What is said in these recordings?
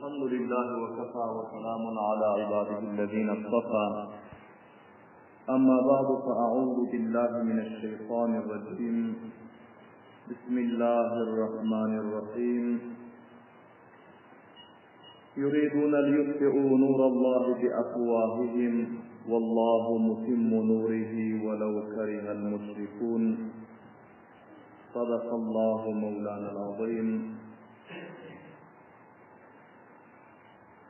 الحمد لله وكفى وسلام على عباده الذين اصطفى أما بعد فأعوذ بالله من الشيطان الرجيم بسم الله الرحمن الرحيم يريدون ليطفئوا نور الله بأفواههم والله متم نوره ولو كره المشركون صدق الله مولانا العظيم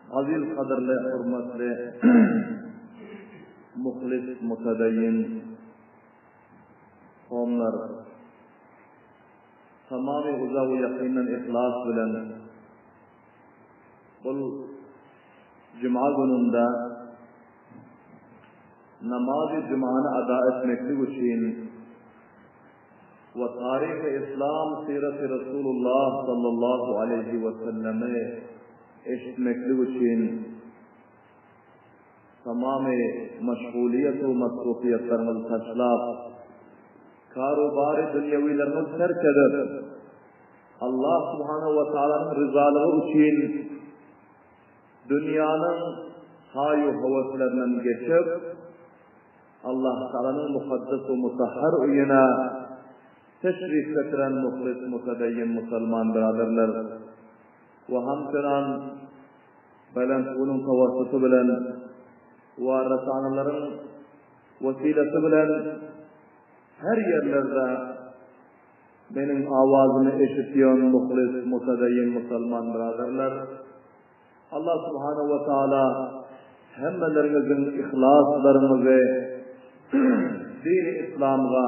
Aziz gadyrly hormatly muhlis mutadayyin kowumlar tamamy uzak we ýakyndan yhlas bilen bul juma gününde namazy jumany ada etmeklik üçin we taryhy yslam syraty Resulullah sallallahu aleýhi we sellemi eşitmeklik üçin tamamy maşgulyýet we masrufyýetleriňizi taşlap, kar-u-bary dünýewileriňizi terk edip, Allah subhanahu we taalanyň ryzalygy üçin dünýäniň haý-u-höweslerinden geçip, Allah Tagalanyň mukaddes we mutahhar öýüne teşrif getiren muhlis mutedeyyin musulman biraderler we hamçynan belent onuň tawassuty bilen we rasanalaryň wesilesi bilen her ýerlerde meniň awazymy eşitýän muhlis mutedeyyin musulman biraderler Allah subhanahu we taala hemmeleriňiziň yhlaslaryňyzy dini yslamga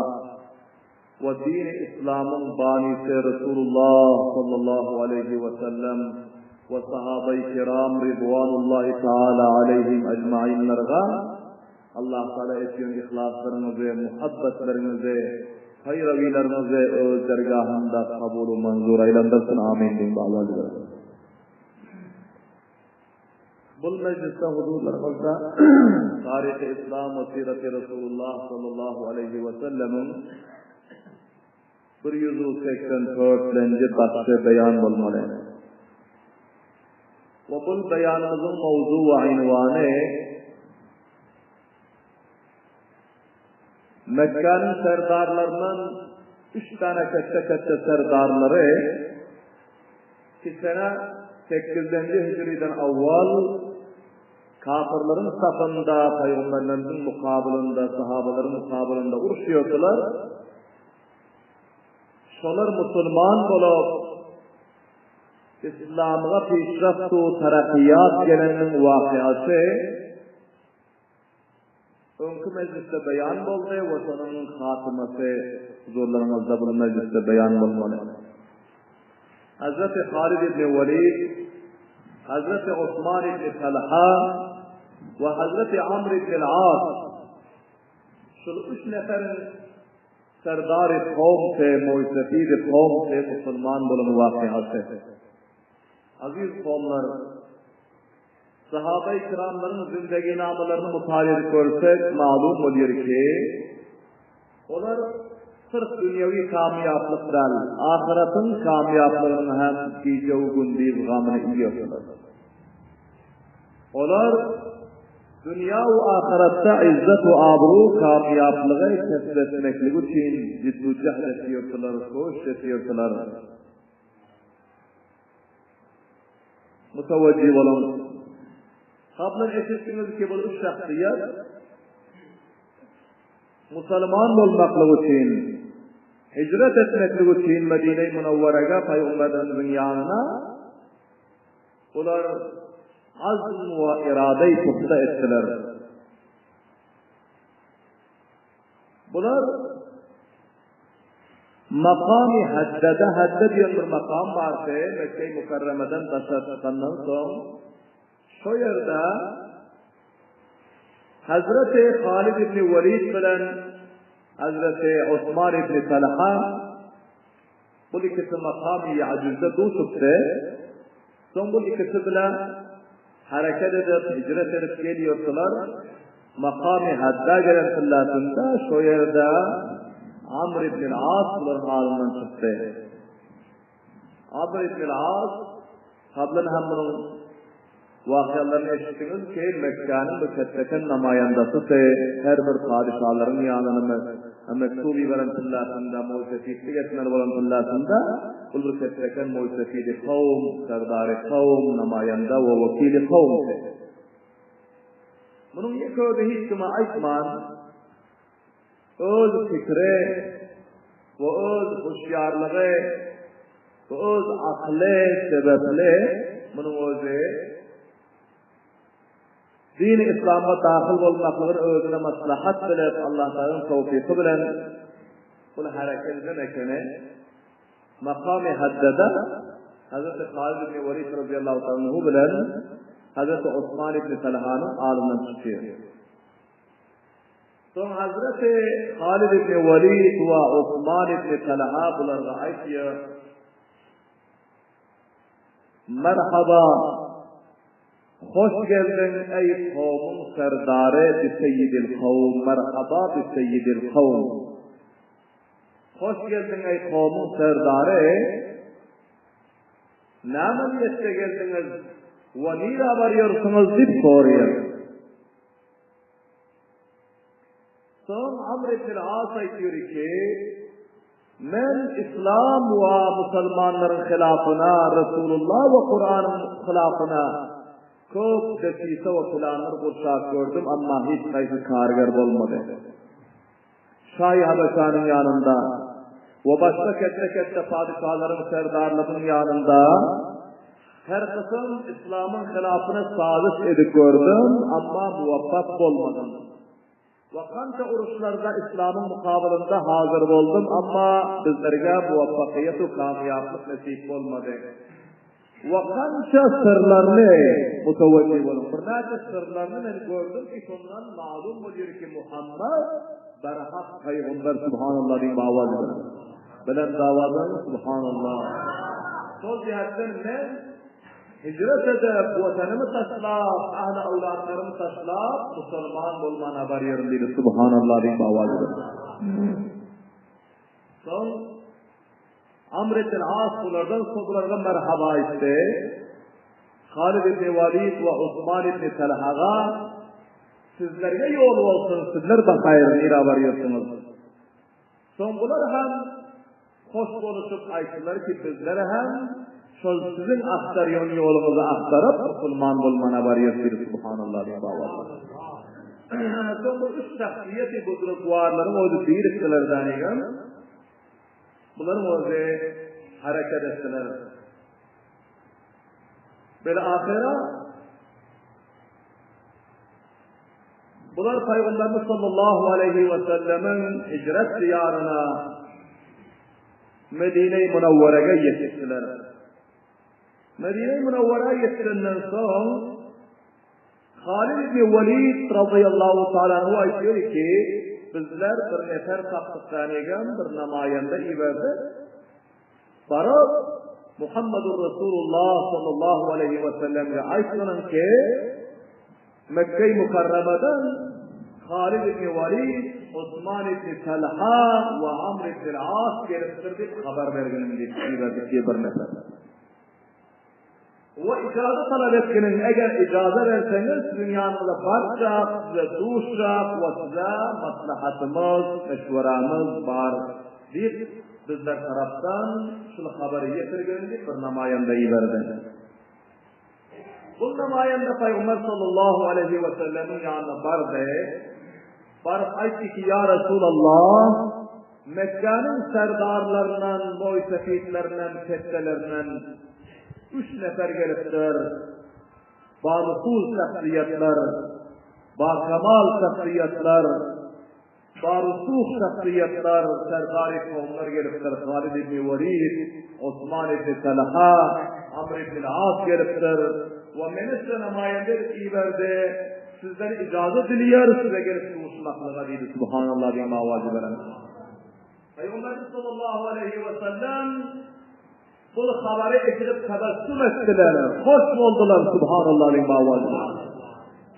we dini yslamyň banysy Resulullah sallallahu aleýhi we sellem we sahabai kiram ridwanullahi taala aleýhim ejmainlerga Allah taala etýän yhlaslaryňyzy, muhabbetleriňizi, paýrawilerňizi öz dergahynda kabul we manzur aýlandyrsyn. Amin diýiň bu awal. Bul mejlisde huzurlaryňyzda Taryhy Yslam we Syraty Resulullah sallallahu aleýhi we sellemiň 184-lenji başy beýan bolmaly. We bul beýanymyzyň mowzu we ynwany Mekgäniň serdarlaryndan üç däne ketde-ketde serdarlary ki sene sekizlenji hijriden awwal kafyrlaryň safynda pygamberlerimiziň mukabylynda, sahabalaryň mukabylynda uruşýardylar. Şolar musulman bolup, Islamga pişraft u tarakyýat geleniniň wakyasy Öňki mejlisde beýan boldy we şonuň hatymasy huzurlaryňyzda bu mejlisde beýan bolmaly. Hazreti Halid ibn Walid, Hazreti Osman ibn Talha we Hazreti Amr ibn al-As şul üç neferiň serdary kowm te, moýsefidi kowm te musulman bolan wakyasy. Aziz kowumlar, Sahaba-i kiramlaryň zindeginamalaryny mutala edip görsek, malum bolýar ki, olar syrf dünýewi kamýaplyk däl, ahyratyň kamýaplygynyň hem gije-u-gündiz gamyny iýýärdiler. Olar dünýä u ahyratda yzzat u abru kamýaplygy kesp etmeklik üçin jiddu-jähd etýärdiler, köşş etýärdiler. Mutawajjih boluň. Gablan eşitdiňiz ki, bu üç şahsyýet musulman bolmaklyk üçin, hijret etmeklik üçin Medine-i Munawwaraga Pygamberimiziň ýanyna bular azm we irade-i puhta etdiler. Bular Makamy Haddada, Hadda diýen bir makam bardy, Mekge-i Mükerremeden daşary çykandan soň, şo ýerde Hazreti Halid ibn Welid bilen Hazreti Osman ibn Talha bul ikisi makamy Ýa'juzda duşupdy. Soň bul ikisi bilen hereket edip, hijret edip gelýärdiler. Makamy Hadda gelen tyllasynda şo ýerde Amr ibn As bularyň alyndan çykdy. Amr ibn As gablan hem munuň. Wakyalaryny eşitdiňiz ki, Mekgäniň bir ketdeken namaýandasysy her bir padyşalaryň ýanyna mektup iberen tyllasynda, moýsefitlik etmeli bolan tyllasynda, bul bir ketdeken moýsefidi kowum, serdary kowum, namaýanda we wekili kowumdy. Munuň ýeke özi hiç kime aýtman, öz pikiri we öz huşýarlygy we öz akyly sebäpli munuň özi dini yslamga dahyl bolmaklygyny özüne maslahat bilip, Allatagalaň towfyky bilen bul hereket eden ekeni. Makamy Haddada Hazreti Halid ibn Walid razyýallahu taala anhu bilen Hazreti Osman ibn Talhanyň alyndan çykýar. Soň Hazreti Halid ibn Walid we Osman ibn Talha bularga aýtýar, Merhaba, hoş geldiň eý kowmuň serdary bi seýýidil kowm, merhaba bi seýýidil kowm. Hoş geldiň eý kowmuň serdary, näme niýetde geldiňiz we nirä barýarsyňyz diýip soraýar. Soň Amr ibn As aýtýar ki, Men islam we musulmanlaryň hylafyna, Resulullah we Kuranyň hylafyna köp desise we planlar gurşap gördüm, amma hiç haýsy karger bolmady. Şaýy Habeşanyň ýanynda we başga ketde-ketde padyşalaryň serdarlarynyň ýanynda her kysym yslamyň hylafyna sazyş edip gördüm, amma muwappak bolmadym. We kança uruşlarda yslamyň mukabylynda hazyr boldum, amma bizlerge muwappakyýet-u kamýaplyk nesip bolmady. We kança syrlaryny mutawejjih boluň, birnäçe syrlaryny men gördüm ki, şondan malum bolýar ki, Muhammet berhak pygamber, subhanallah diýip awaz beriň. Belent awaza subhanallah. Şol jihetden men hijret edip, watanymy taşlap, ähli awlatlarymy taşlap, musulman bolmana barýaryn diýdi, subhanallah diýip awaz beriň. Soň Amr ibn As bulardan soň bularga merhaba aýtdy. Halid ibn Walid we Osman ibn Talhaga sizlerge ýol bolsun, sizler bahaýr nirä barýarsyňyz? Soň bular hem hoş boluşyp aýtdylar ki, bizler hem şol siziň agtarýan ýoluňyzy agtaryp, musulman bolmana barýarys diýdi, subhanallah diýip awaz berdi. Soň bu üç şahsyýeti buzrukwarlaryň özi birikdiler danigem. Bularyň özi hereket etdiler. Bil-ahyra bular Pygamberimiz sallallahu aleýhi we sellemiň hijret diýaryna Medine-i Munawwerege ýetişdiler. Medine-i Munawwera ýetişenden soň Halid ibn Welid razyýallahu taala anhu aýtýar ki, Bizler bir nefer tapdyk dänegem bir namaýanda iberdik. Baryp, Muhammedur Resulullah sallallahu aleýhi we sellemge aýtgynyň ki, Mekge-i Mukarramadan Halid ibn Welid, Osman ibn Talha we Amr ibn As gelipdir diýip habar berginiň diýip iberdik diýip bir nefer. We ijaza talap etginiň, eger ijaza berseňiz, siziň ýanyňyza barjak, size duşjak we size maslahatymyz, meşweramyz bar diýip, bizler tarapdan şul habary ýetirgin diýip bir namaýanda iberdi. Bul namaýanda Pygamber sallallahu aleýhi we sellemiň ýanyna bardy. Baryp aýtdy ki, Ýa Resulallah, Mekgäniň serdarlaryndan, moýsefitlerinden, ketdelerinden üç nefer gelipdir. Banufuz şahsyýetler, bakamal şahsyýetler, barusuh şahsyýetler, serdary kowumlar gelipdir. Halid ibn Welid, Osman ibn Talha, Amr ibn As gelipdir we meni size namaýanda edip iberdi. Sizden ijaza dileýäris size gelip duşmaklyga diýdi. Subhanallah diýen owazy beren. Pygamberimiz sallallahu aleýhi we sellem bu habary eşidip tebessüm etdiler. Hoş boldular subhanallah diýen owazy beren.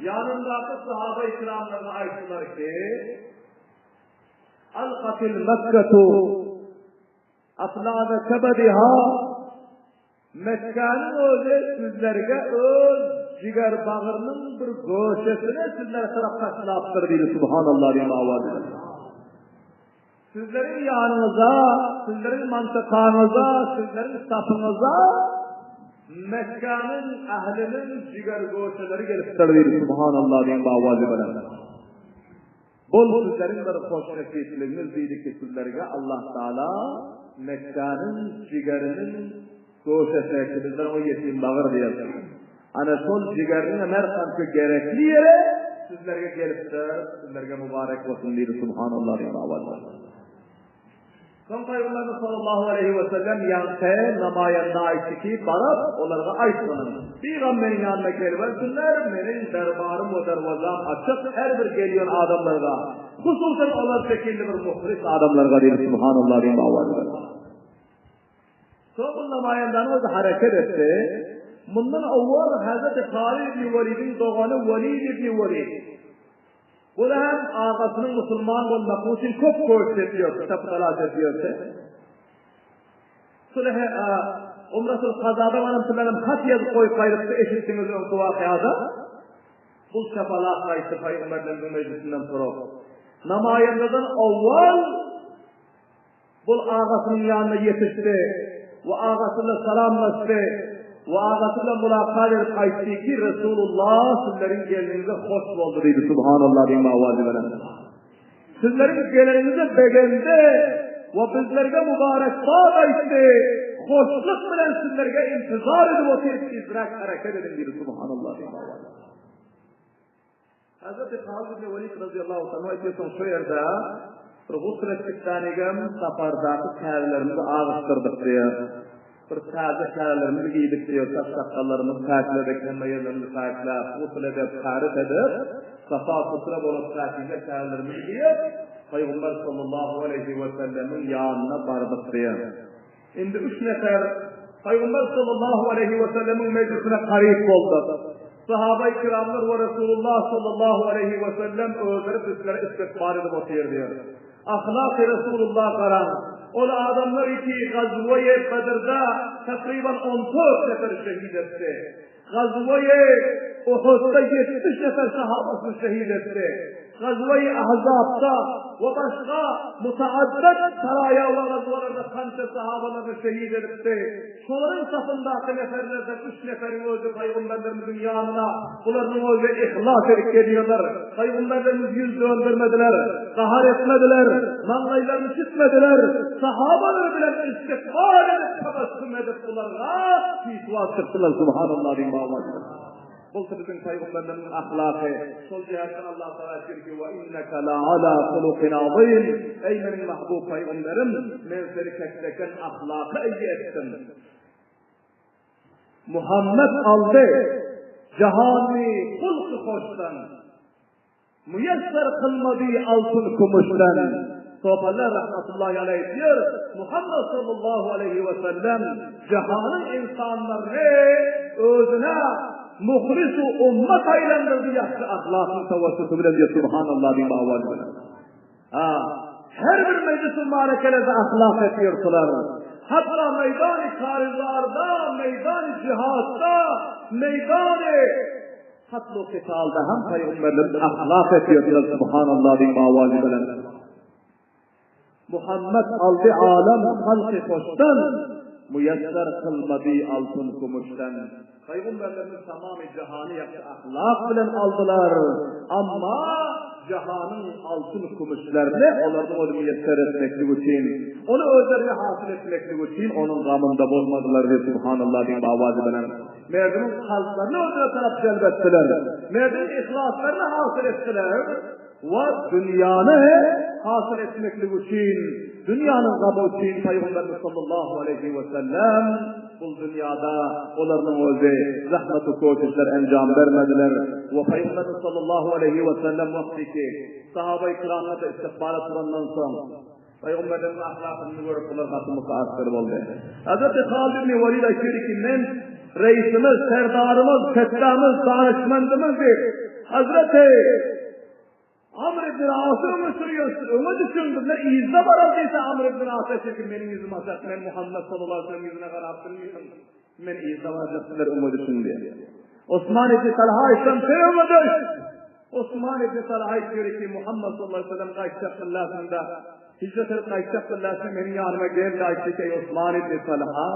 Ýanyndaky sahaba ikramlaryna aýtdylar ki, Alqatil Mekketu aflada kebediha Mekgäniň özi sizlerge öz. jiger-bagrynyň bir göşesini sizlere tarap taşlapdyr diýdi. Subhanallah diýip owaz bilen. Sizleriň ýanyňyza, sizleriň mantykaňyza, sizleriň sapyňyza Mekgäniň ähliniň jiger-göşeleri gelipdir diýdi. Subhanallah diýip owaz bilen. Bul sizleriň bir hoşnesipligiňiz diýdi ki, sizlerge Allah Taala Mekgäniň jigeriniň göşesine ki, bizler oňa ýetim bagyr diýerdik. Ana şol jigeriniňem her kança gerekli ýeri sizlerge gelipdir, sizlerge mübarek bolsun diýdi. Subhanallah diýip owaz berdi. Soň Pygamberimiz sallallahu aleýhi we sellem ýaňky namaýanda aýtdy ki, baryp, olarga aýtgynyň, Bigam meniň ýanyma gelibersinler, meniň derbarym we derwazam açyk her bir gelýän adamlarga, hususan olar şekilli bir muhlis adamlarga diýdi, Subhanallah diýip owaz berdi. Soň bu namaýandanyň özi hereket etdi. Mundan owal Hezreti Halid ibn Welidiň dogany Welid ibn Welid. Bu-da hem agasynyň musulman bolmaklygy üçin köp göç edýärdi, tapy-talaş edýärdi. Sulehe Umratul Kazada baransylaram hat ýazyp goýup gaýdypdy, eşitdiňiz öňki wakyada. Bul çapalak gaýtdy pygamberlerimiziň mejlisinden turup. Namaýandadan owal Bul agasynyň ýanyna ýetişdi we agasy bilen salamlaşdy we agasy bilen mulakat edip aýtdy ki, Resulullah sizleriň gelniňize hoş boldy diýdi, Subhanallah diýip owazy bilen. Sizleriň geleniňize begendi we bizlerge mübarekbat aýtdy, hoşluk bilen sizlerge intizar edip otyr, tizräk hereket ediň diýdi, Subhanallah diýip owazy bilen. Hazreti Halid ibn Welid razyýallahu anhu aýdýar, soň şo ýerde bir gusl etdik dänigem sapardaky käbelerimizi agyşdyrdyk diýýär. Bir täze käbelerimizi geýdik diýýär, saç-sakgallarymyzy päkledik, hemme ýerlerimizi päkläp, gusl edip, täret edip, safa-sutra bolup päkize käbelerimizi geýip, Pygamber sallallahu aleýhi wesellemiň ýanyna bardyk diýýär. Indi üç nefer Pygamber sallallahu aleýhi we sellemiň mejlisine garyp boldy. Sahabaýy kiramlar we Resulullah sallallahu aleýhi we sellem özleri bizleri istikbal edip otyr diýer. Ahlaky Resulullah garaň. Ol adamlar iki gazwaýy Bedrde takryban 14 nefer şehit etdi. Gazwaýy Uhudda 70 nefer sahabasyny şehit etdi. Gazwaýy Ahzabda we başga mutaaddid saraýa we gazwalarda kança sahabalaryny şehit edipdi. Şolaryň safyndaky neferlerden üç neferiň özi pygamberlerimiziň ýanyna bularynyň özi yhlas edip gelýärler. Pygamberlerimiz ýüz döndermediler, gahar etmediler, maňlaýlaryny çitmediler. Sahabalary bilen istikbal edip, tabassum edip bularga pişwaz çykdylar. Subhanallah diýip owazy. Bolsa biziň pygamberlerimiziň ahlaky şol jähetden Allah Tagala aýtýar ki, "Ve inneke la ala hulukin azim." Eý meniň mahbub pygamberim, men seni kekleken ahlaka eýe etdim. Muhammet aldy jahany hulky hoşdan. Müýesser kylmady altyn kümüşden. Sopalar rahmatullahi aleýh diýer, Muhammet sallallahu aleýhi we sellem jahanyň ynsanlaryny özüne muhlis u ummat aýlandyrdy ýagşy ahlakyň tawassuty bilen diýer Subhanallah diýip owaz bilen. Ha, her bir mejlis-i mübarekelerde ahlak etýärsiler. Hatda meýdany karizarda, meýdany jihatda, meýdany Katl-u kitalda hem pygamberlerimiz ahlak etýärdiler Subhanallah diýip owazy bilen. Muhammet aldy alem halky hoşdan, Müýesser kylmady altyn kümüşden. Pygamberlerimiz tamamy jahany ýagşy ahlak bilen aldylar. Amma jahanyň altyn kümüşlerini olaryň özi müýesser etmeklik üçin, ony özlerine hasyl etmeklik üçin onuň gamynda bolmadylar diýip Subhanallah diýip owazy bilen. Merdimiň kalplaryny özüne tarap jelp etdiler. Merdiň yhlaslaryny hasyl etdiler we dünýäni hasyl etmeklik üçin, dünýäniň gamy üçin Pygamberimiz sallallahu aleýhi we sellem bul dünýäde olarynyň özi zähmet-u köşüşler enjam bermediler we Pygamberimiz sallallahu aleýhi we sellem wagty ki sahabaýy kiramlar-da istikbala turandan soň Pygamberleriň ahlakyny görüp bular gaty mutaassir boldy. Hazreti Halid ibn Welid aýtýar ki, men reisimiz, serdarymyz, ketdamiz, danyşmendimiz diýip, Hazreti Amr ibn Asy öňe sürýärsiz, öňe düşüň, bizler yzda baral diýse Amr ibn As aýtýar ki, meniň ýüzüm açak, men Muhammet sallallahu aleyhi ve sellem ýüzüne garap bilmeýän. Men yzda barjak, sizler öňe düşüň diýýär. Osman ibn Talha aýtsam, sen öňe düş! Osman ibn Talha aýtýar ki, Muhammet sallallahu aleyhi ve sellem gaýtjak yllasynda, hijret edip gaýtjak yllasynda meniň ýanyma geldi, aýtdy ki, eý Osman ibn Talha,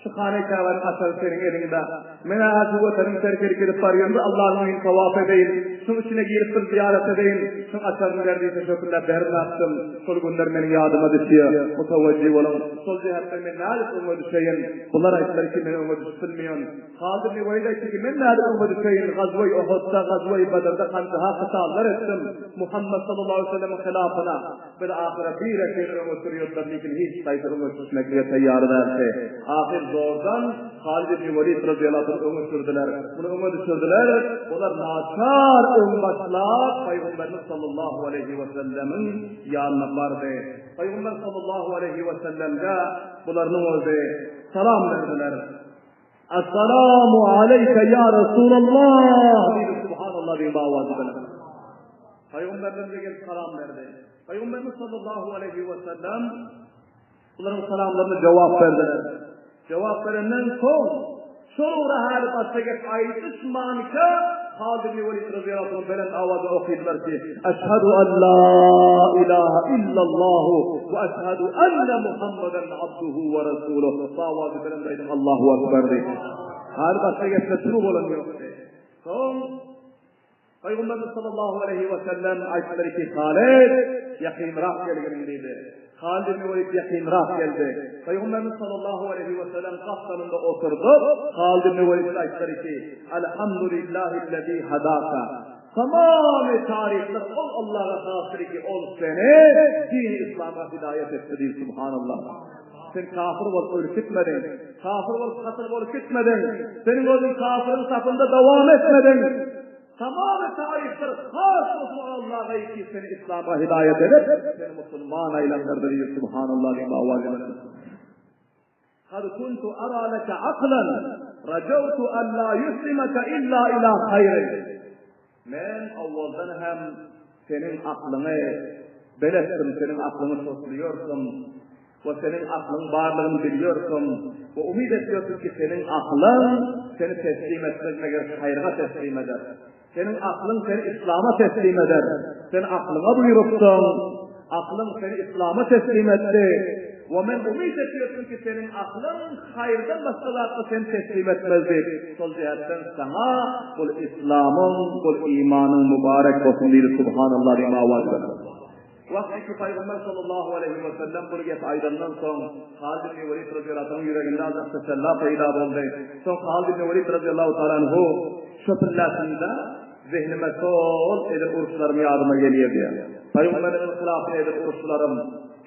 şu Hana Käbäniň açary seniň eliňde. Men-ä şu watanymy terk edip gidip barýan, bir Allahyň öýüni tawaf edeýin, şuň içine girip bir zyýarat edeýin, şuň açaryny ber diýse, şöküllä bermäpdim. Şol günler meniň ýadyma düşýär. Mutawajjy boluň. Şol jähetden men nädip öňe düşeýin? Bular aýtdylar ki, men öňe düşüp bilmeýän. Halid ibn Welid aýtdy ki, men nädip öňe düşeýin? Gazwa-i Uhudda, Gazwa-i Bedrde hanjaha kytallar etdim. Muhammet sallallahu aleýhi we sellemiň hylafyna. Biz ahyra birek-bir öňe sürýärdiler, lekin hiç haýsy öňe düşmeklige taýýar däldi. Ahyr zordan Halid ibn Welid razyýallahu anh öňe sürdüler. Muny öňe düşürdiler. Olar naçar öň başlap Pygamberimiz sallallahu aleýhi we sellemiň ýanyna bardy. Pygamber sallallahu aleýhi we sellemge bularynyň özi salam berdiler. Essalamu aleýke ýa Resulallah diýdi, Subhanallah diýip owazy bilen. Pygamberimize gelip salam berdi. Pygamberimiz sallallahu aleýhi we sellem bularyň salamlaryna jogap berdiler. Jogap berenden soň şol ugra häli başga gep aýdyşmanka Halid ibn Welid radiyallahu anh belent owazda okydylar ki, Eşhedü en la ilahe illallahu we eşhedü enne Muhammeden abduhu we resuluh. Bu owazy belent aýdyň Allahu Ekber diýip. Häli başga gepde şuru bolan ýokdy. Soň Pygamberimiz sallallahu aleýhi we sellem aýtdylar ki, Halid, ýakynrak gelgin diýdi. Halid ibn Welid ýakynrak geldi. Pygamberimiz sallallahu aleýhi we sellem gapdalynda oturdyp, Halid ibn Welide aýtdylar ki, Alhamdulillahillezî hadaka. Tamamy taryflar ol Allaha hasdyr ki, ol seni dini yslama hidaýat etdi diýdi, subhanallah. Sen kafir bolup ölüp gitmediň. Kafir bolup katyl bolup gitmediň. Seniň özüň kafiriň sapynda dowam etmediň. Tamamy taryflar has bolsun ol Allaha ki seni yslama hidaýat edip, seni musulman aýlandyrdy diýip, subhanallah diýip owaz edipdir. Kad kuntu ara leke aklan, rajawtu an la yuslimaka illa ila haýrin. Men owaldan hem seniň aklyňy beletdim, seniň aklyňy toslaýardym we seniň aklyň barlygyny bilýärdim we umyt etýärdim ki, seniň aklyň seni teslim etmez, meger haýryňa teslim eder. Seniň aklyň seni yslama teslim eder. Sen aklyňa buýrupdyň, aklyň seni yslama teslim etdi. We men umyt etýärdim ki, seniň aklyň haýyrdan başga zatga seni teslim etmez diýip. Şol jähetden saňa bul yslamyň, bul imanyň mübarek bolsun diýdi. Subhanallah diýip owaz berdi. Wagty ki Pygamber sallallahu aleýhi we sellem bul gepi aýdandan soň, Halid ibn Welid radiyallahu anhuň ýüreginde azajyk tesella peýda boldy. Soň Halid ibn Welid radiyallahu taala anhu şo pilläsinde zehnime şol eden uruşlarym ýadyma gelýär diýýär. Pygamberimiziň hylafyna eden uruşlarym,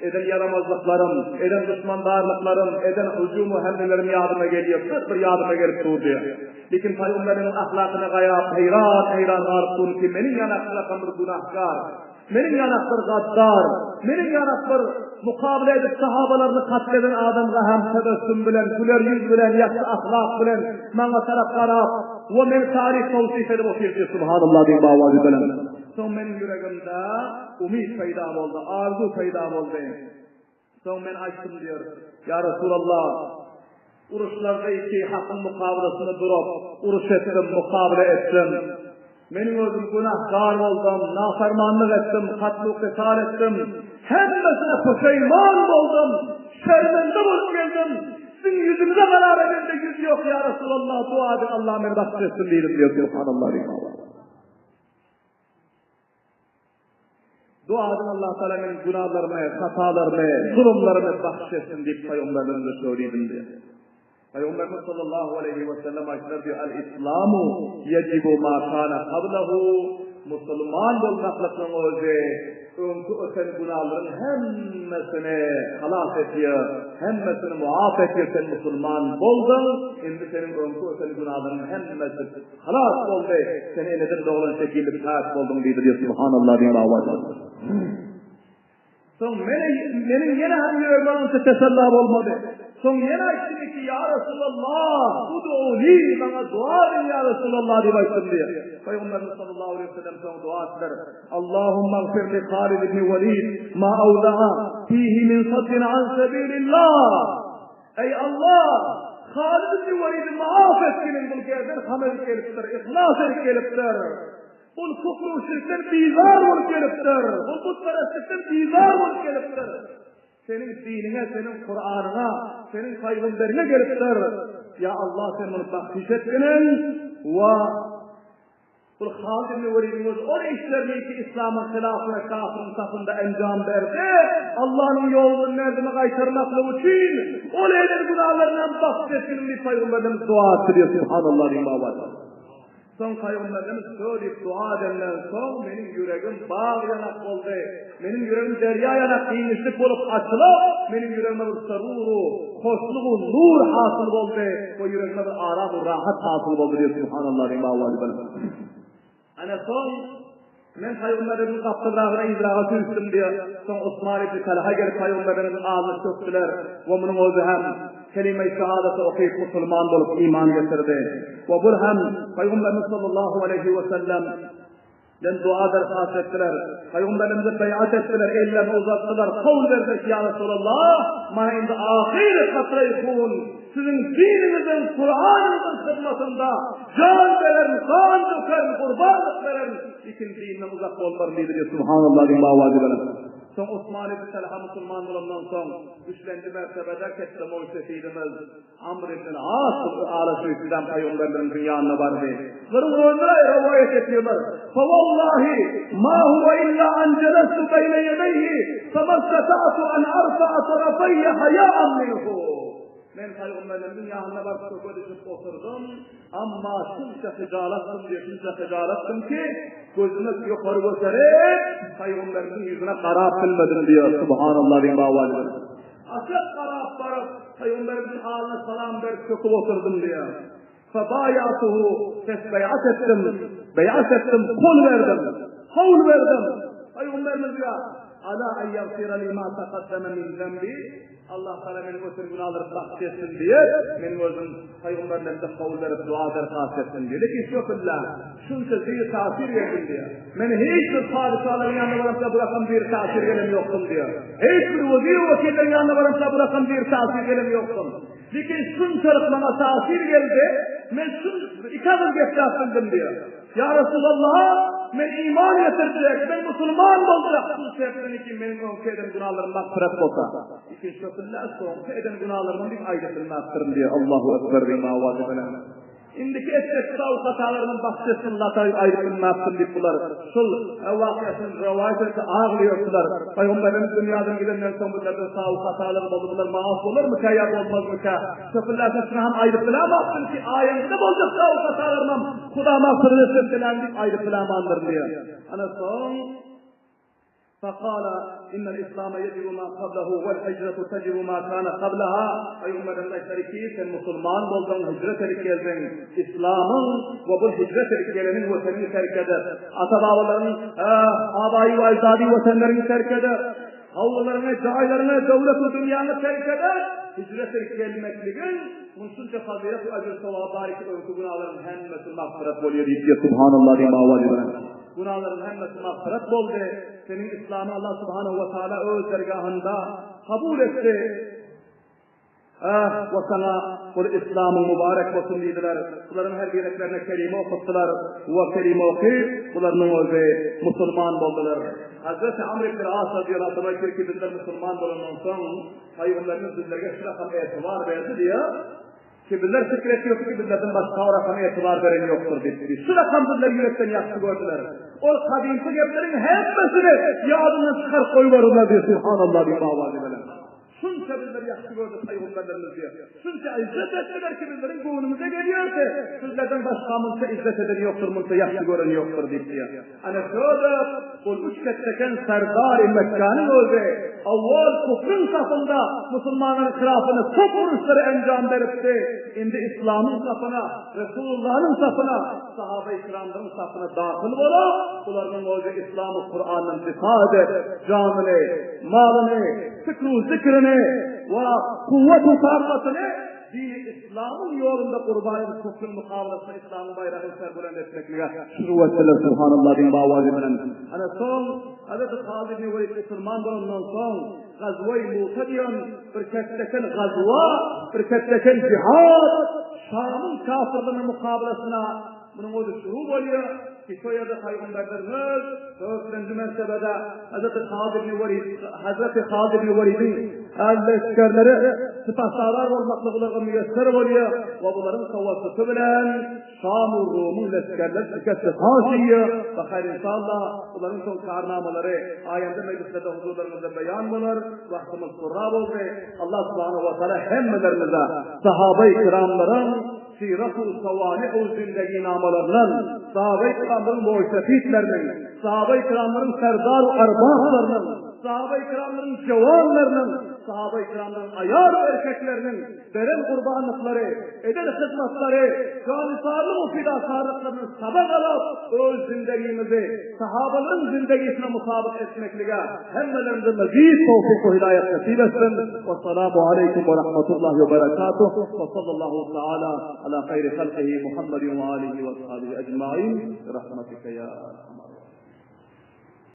eden ýaramazlyklarym, eden duşmandarlyklarym, eden hüjüm we hemlelerim ýadyma gelýär, bir bir ýadyma gelip dur diýýär. Lekin Pygamberimiziň ahlakyna gaýap, heýran-heýran galyp durun ki, meniň ýanakdakam bir günahkar, Meniň ýanak bir gaddar, meniň ýanak bir mukabele edip sahabalaryny katl eden adamga hem tebessüm bilen, güler ýüz bilen, ýagşy ahlak bilen maňa tarap garap we meni taryf towsyf edip otyrdy, Subhanallah diýip owazy bilen. Soň meniň ýüregimde umyt peýda boldy, arzuw peýda boldy. Soň men aýtdym diýer, Ýa Resulallah, uruşlarda iki hakyň mukabylasynda durup, uruş etdim, mukabala etdim. Meniň özüm günäkär boldum, nafarmanlyk etdim, katl-u-kytal etdim. Hemmesine puşeýman boldum, şermende bolup geldim. Siziň ýüzüňize garara mende ýüz ýok, ýa Resulallah, dua ediň, Allah meni bagşyş etsin diýdim diýer, Subhanallah diýip. Dua ediň Allah Taala meniň günalarymy, hatalarymy, zulumlarymy bagşyş etsin diýip pygamberlerimize şöyle diýdim diýär. Pygamberimiz sallallahu aleýhi we sellem aýtdylar diýär, Al islamu yejibu ma kana qablahu Musulman bolmaklygyň özi öňki öten günalaryň hemmesini halas edýär, hemmesini muaf edýär, sen musulman bolduň, indi seniň öňki öten günalaryň hemmesi Halas boldy, sen eneden doglan şekilli päk bolduň diýdi diýip, Subhanallah diýip owaz berdi. Soň meni, meniň ýene hem ýüregime onça tesella bolmady. Soň ýene aýtdym ki, ýa Resulallah, ud'u li, maňa dua ediň ýa Resulallah diýip aýtdym diýip. Pygamberimiz sallallahu aleýhi we sellem soň dua etdiler. Allahumma gfir li Halid ibn Walid ma awda'a fihi min saddin an sabilillah. Eý Allah! Halid ibn Welidi maaf etginiň bul gerden ham edip gelipdir, yhlas edip gelipdir. Ol kufr we şirkden bizar bolup gelipdir. Ol butperestlikden bizar bolup gelipdir. Seniň diniňe, seniň Kuranyňa, seniň pygamberiňe gelipdir. Ýa Allah sen muny bahşiş etginiň we Bul Halid ibn Welidiň özi ol işlerini ki islamyň hylafyna kafyryň safynda enjam berdi, Allanyň ýolundan merdimi gaýtarmaklyk üçin ol eden günalaryny hem bahşiş etginiň diýip pygamberlerimiz dua etdi diýýär Subhanallah diýip awaza. Soň Pygamberimiz şo diýip dua edenden soň meniň ýüregim bag ýanak boldy. Meniň ýüregim derýa ýanak giňişlik bolup açylyp, meniň ýüregime bir seruru, hoşlugu nur hasyl boldy we ýüregime bir aram-u rahat hasyl boldy diýip Subhanallah diýip awazy bilen. Ana soň Men Pygamberimiziň gapdalragyna yzraga süýşdüm diýýär. Soň Osman ibn Talha gelip Pygamberimiziň alyna çökdüler we munuň özi hem kelime-i şehadaty okyp musulman bolup iman getirdi. We bul hem Pygamberimiz sallallahu aleýhi we sellem den dua derhast etdiler. Pygamberimize beýat etdiler, ellerini uzatdylar, kawl berdiler ki, ýa Resulallah, mana indi ahyry katra-i hun, Siziň diniňiziň, Kuranyňyzyň hyzmatynda jan bererin, gan dökerin, gurbanlyk bererin, lekin dinden uzak bolmaryn diýdi diýip, Subhanallah diýip owazy bilen. Soň Osman ibn Talha musulman bolandan soň, üçlenji mertebede ketde Mowsefidimiz Amr ibn As ala şeýtan pygamberlerimiziň ýanyna bardy. Bularyň özleri rowaýat etýärler. Fa wallahi ma huwa illa an jelestu beýne ýedeyhi, fema istata'tu an arfa'a tarafayya haýa'an minhu. Men pygamberlerimiziň ýanyna baryp köke düşüp oturdym, amma şunça hyjalatdym diýip, şunça hyjalatdym ki, gözümi ýokary göterip, pygamberimiziň ýüzüne garap bilmedim diýýär. Subhanallah diýip owazy bilen. Aşak garap baryp, pygamberimiziň halyna salam berip çöküp oturdym diýýär. Febaýatuhu, ses beýat etdim, beýat etdim, kol berdim, kawl berdim. Pygamberimiz diýýär, Ala en ýagfira li ma takaddeme min zenbi, Allah Tagala meniň öten günalarymy bagşyş etsin diýip, men özüm pygamberlerimize kawl berip dua derhast etdim diýýär. Lekin şöhülla, şunça zir täsir geldim diýýär. Men hiç bir padyşalaryň ýanyna baramça bu rakam zir täsir gelen ýokdum diýýär. Hiç bir wezir wekilleriň ýanyna baramça bu rakam zir täsir gelen ýokdum. Lekin şunçalyk maňa täsir geldi, men şun iki agyz gepläp bildim diýýär. Ýa Resulallah, men iman getirjek, men musulman boljak, şul şertden ki meniň öňki eden günahlarym magfyrat bolsa. Ikinji şöhüllä soňky eden günahlarymam diýip aýdyp bilmäpdirin diýýär. Allahu ekber diýip owazy bilen. Indiki etjek saw hatalarymam bagşy etsin Lataýyp aýdyp bilmäpdim diýip bular şul wakyýasyny rowaýat edip aglaýardylar. Pygamberimiz dünýadan gidenden soň bizlerden saw hatalar boldy bular maaf bolarmyka ýa bolmazmyka? Söhbetleşip şuny hem aýdyp bilemokdym ki aýymda boljak saw hatalarymam Huda magfyrat etsin diläň diýip aýdyp bilemandyryn diýýär. Ana soň Fekale, innel islame yecbu ma kablehu vel hicretu tecbu ma kane kableha, Pygamberimiz aýtdylar ki, sen musulman bolduň, hijret edip geldiň, islamyň we bu hijret edip geleniň weteniňi terk edip, ata-babalaryň abaýy we ajdady wetenleriňi terk edip, howlularyňy, jaýlaryňy, döwlet we dünýäňi terk edip, hijret edip gelmekligiň muň şunça fazylet we ejir-sogaby bar ki, öňki günalaryň hemmesi magfyrat bolýar diýip, Subhanallah diýip owaz eden. Günalaryň hemmesi magfyrat boldy. Seniň islamyňy Allah subhanahu we taala öz dergahynda kabul etdi. Ah, we saňa bul islamyň mübarek bolsun diýdiler. Bularyň her bireklerine kelime okutdylar we kelime okyp, bularynyň özi musulman boldular. Hazreti Amr ibn As radiyallahu anh aýtýar ki, bizler musulman bolandan soň, Pygamberimiz bizlerge şu rakam etibar berdi diýýär. Ki bizler pikir etýärdik ki bizlerden başga o rakama etibar beren ýokdur diýip. Şu rakam bizler ýürekden ýagşy gördüler. Ol gadymky gepleriň hemmesini ýadyndan çykaryp goýberdiler diýip Subhanallah diýip owazy bilen. Şunça bizler ýagşy gördük pygamberlerimiz diýip. Şunça izzet etdiler ki bizleriň göwnümize gelýärdi. Sizlerden başga munça izzet eden ýokdur, munça ýagşy gören ýokdur diýip diýýär. Ana şöyle ol üç ketdeken serdar-y Mekganyň özi awwal küfrüň safynda musulmanlaryň hylafyna köp uruşlary enjam beripdi. Indi islamyň safyna, Resulullahnyň safyna, sahaba-i kiramlaryň safyna dahyl bolup, bularyň özi islamy Kurandan difa edip, janyny, malyny, fikru zikrini we kuwwatu takatyny dini islam. Yslamyň ýolunda gurban edip küfrüň mukabalasynda Yslamyň baýragyny serbülend etmeklige şuru etdiler Subhanallah diýiň bawazy bilen. Ana soň Hazreti Halid ibn Welid musulman bolandan soň Gazwa-i Muta diýen bir ketdeken gazwa, bir ketdeken jihad Şamyň kafirleriniň mukabalasyna Munuň özi şuru bolýar ki, şo ýerde pygamberlerimiz dörtlenji mertebede Hazreti Halid ibn Welid, Hazreti Halid ibn Welidiň leşgerleri sypahsalar bolmaklyk bularga müýesser bolýar we bularyň tawassuty bilen Şam-u Rumyň leşgerleri şikesti haş iýýär we haýr inşallah bularyň şol karnamalary aýanda mejlislerde huzurlaryňyzda beýan bolar. Wagtymyz kurra boldy. Allah subhanahu we taala hemmelerimize sahabai kiramlaryň Syrat-u sawani-u zindeginamalaryndan, sahabai kiramlaryň moýsefitleriniň, sahabai kiramlaryň serdar-u arbaplarynyň, sahabai kiramlaryň jowanlarynyň, sahabai kiramlaryň aýal-u erkekleriniň beren gurbanlyklary, eden hyzmatlary, janysarlyk-u fidakarlyklaryndan sabak alyp, öz zindegimizi Sahabalaryň zindegisine mutabyk etmeklige hemmelerimize mezid towfyk we hidaýat nesip etsin. Wessalamu aleýkum we rahmetullahi we berekatuh. We sallallahu taala ala haýri halkihi Muhammedin we alihi we ashabihi ejmain. Bi rahmetike ya erhamar.